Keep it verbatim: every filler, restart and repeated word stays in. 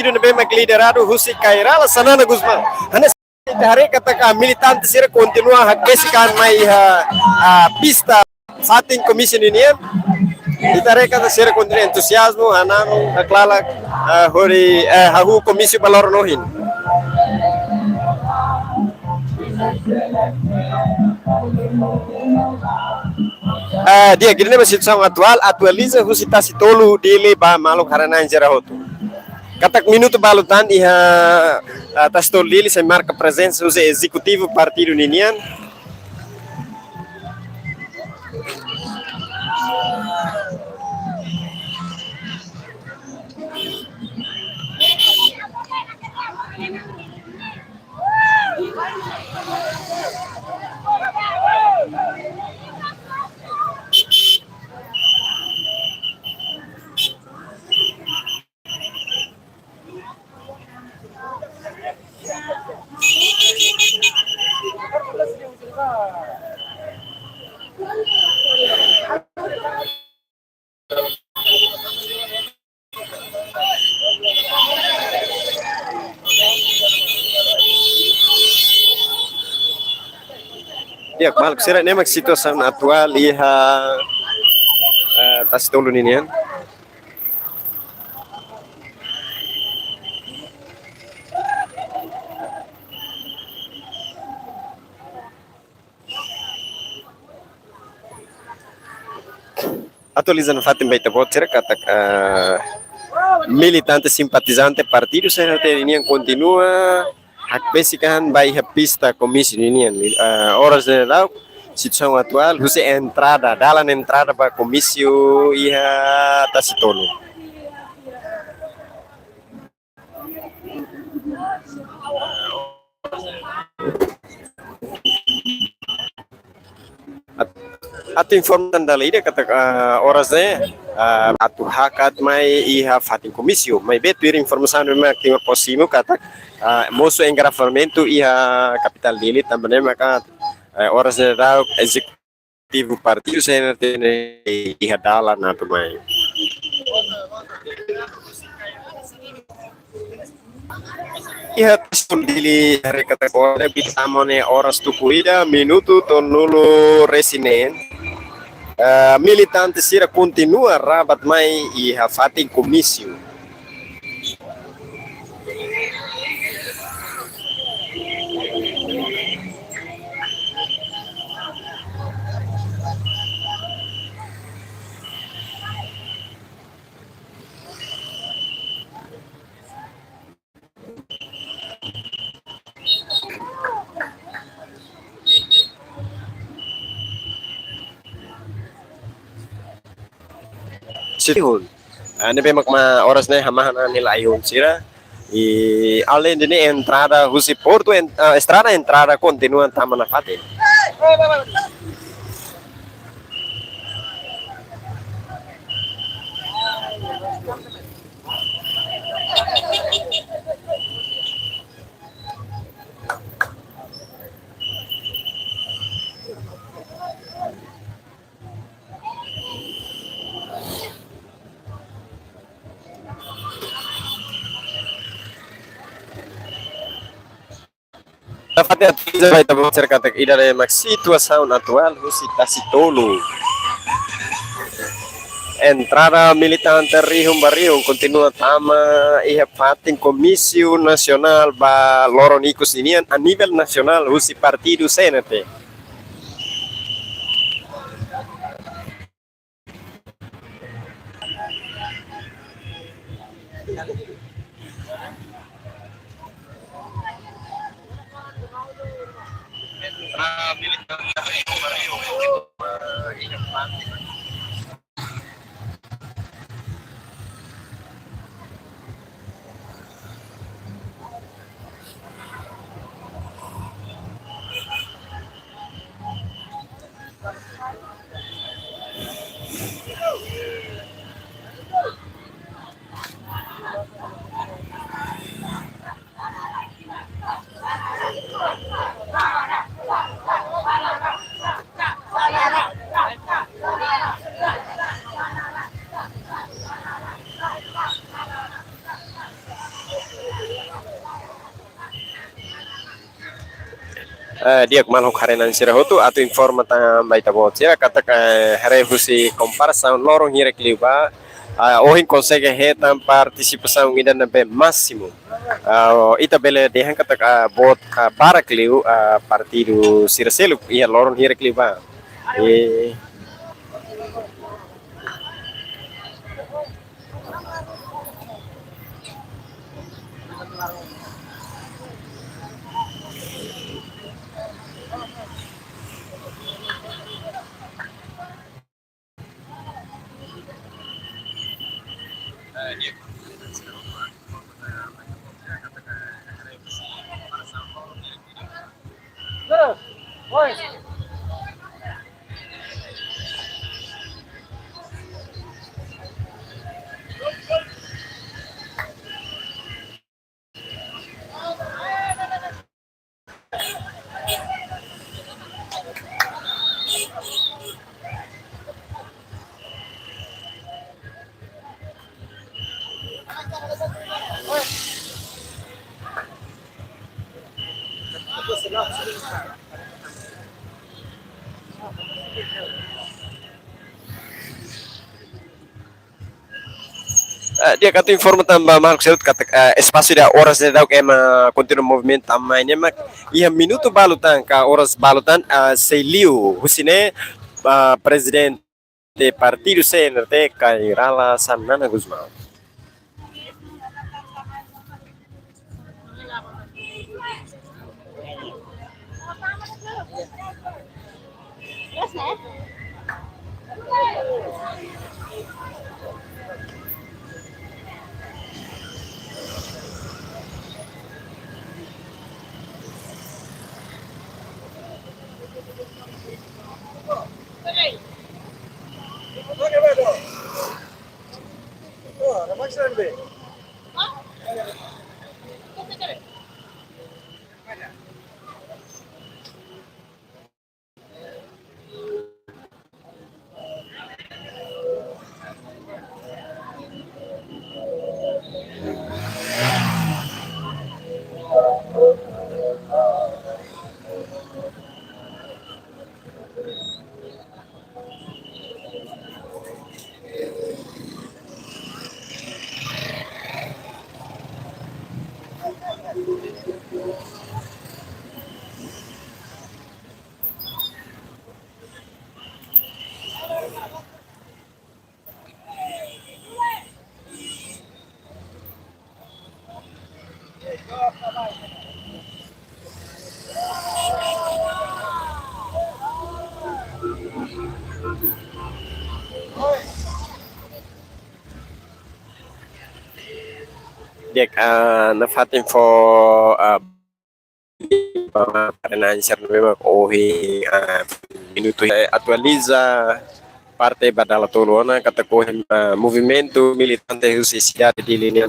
partidu ne'ebé mak lideradu husi Kay Rala Xanana Gusmão. Hanesan ita haree katak militante sira kontinua hakbesik an mai iha, ah, pista fatin komísiu ninian. Ita haree katak sira kontinua entuziazmu, hananu, haklalak, ah, hodi, eh, hahú komísiu ba loron ohin. Ah, di'ak, ida-ne'e mak situasaun atuál, atualiza husi Tasitolu, Dili ba maluk Haranain sira hotu. Katak minutu balu tan iha, ah, Tasitolu, Dili sei marka prezensa husi ezekutivu partidu ninian. Di'ak, maluk sira, ne'e mak situasaun atuál iha, eh, Tasitolu ninian. Atualiza nafatin ba ita-boot sira katak, eh, militante simpatizante partidu C N R T ninian kontinua hakbesik an ba iha pista komísiu ninian. Eh, oras ne'e daudaun, situasaun atuál husi entrada, dalan entrada ba komísiu iha Tasitolu. At-, atu informa tan dala ida katak, ah, oras ne'e, ah, atu hakat mai iha fatin komísiu. Maibé tuir informasaun ne'ebé mak ita possui katak, ah, mosu engarrafamentu iha kapitál Dili, tanba ne'e maka, eh, oras ne'e daudaun ezekutivu partidu C N R T ne'e iha dalan atu mai. Iha Tasitolu, Dili, haree katak agora ne'e tama ona oras tuku ida minutu tolunulu-resin-neen. Eh, militante sira kontinua rabat mai iha fatin komísiu. Sira hun. Ah, ne'ebé mak oras ne'e hamahan an hela ai-hun sira. I alende ne'e entrada husi portu en-, ah, estrada entrada kontinua tama nafatin. Nafatin atualiza ba ita-boot sira katak ida-ne'e mak situasaun atuál husi Tasitolu. Entrada militante rihun ba rihun kontinua tama iha fatin komísiu nasionál ba loron ikus ninian a nivel nasionál husi partidu C N R T. Eh, di'ak, maluk haree-na'in sira hotu, atu informa tan ba ita-boot sira katak, eh, haree husi komparasaun loron hirak liubá, ah, ohin konsege hetan partisipasaun ida ne'ebé másimu. Ah, ita bele dehan katak, ah, boot, ah, barak liu, ah, partidu sira seluk iha loron hirak liubá. Eh, Eh, di'ak, atu informa tan ba maluk sira hotu katak, eh, espasu ida oras ne'e daudauk ema kontinua movimentu tama mai ne'e mak iha minutu balu tan ka oras balu tan, eh, sei liu husi ne'e, eh, prezidente partidu C N R T Kay Rala Xanana Gusmão. Di'ak, ah, nafatin fó, ah, ba maluk haree-na'in sira ne'ebé mak ohin, ah, minutu, eh, atualiza parte ba dala tolu ona katak ohin, ah, movimentu militante husi sidade Dili nian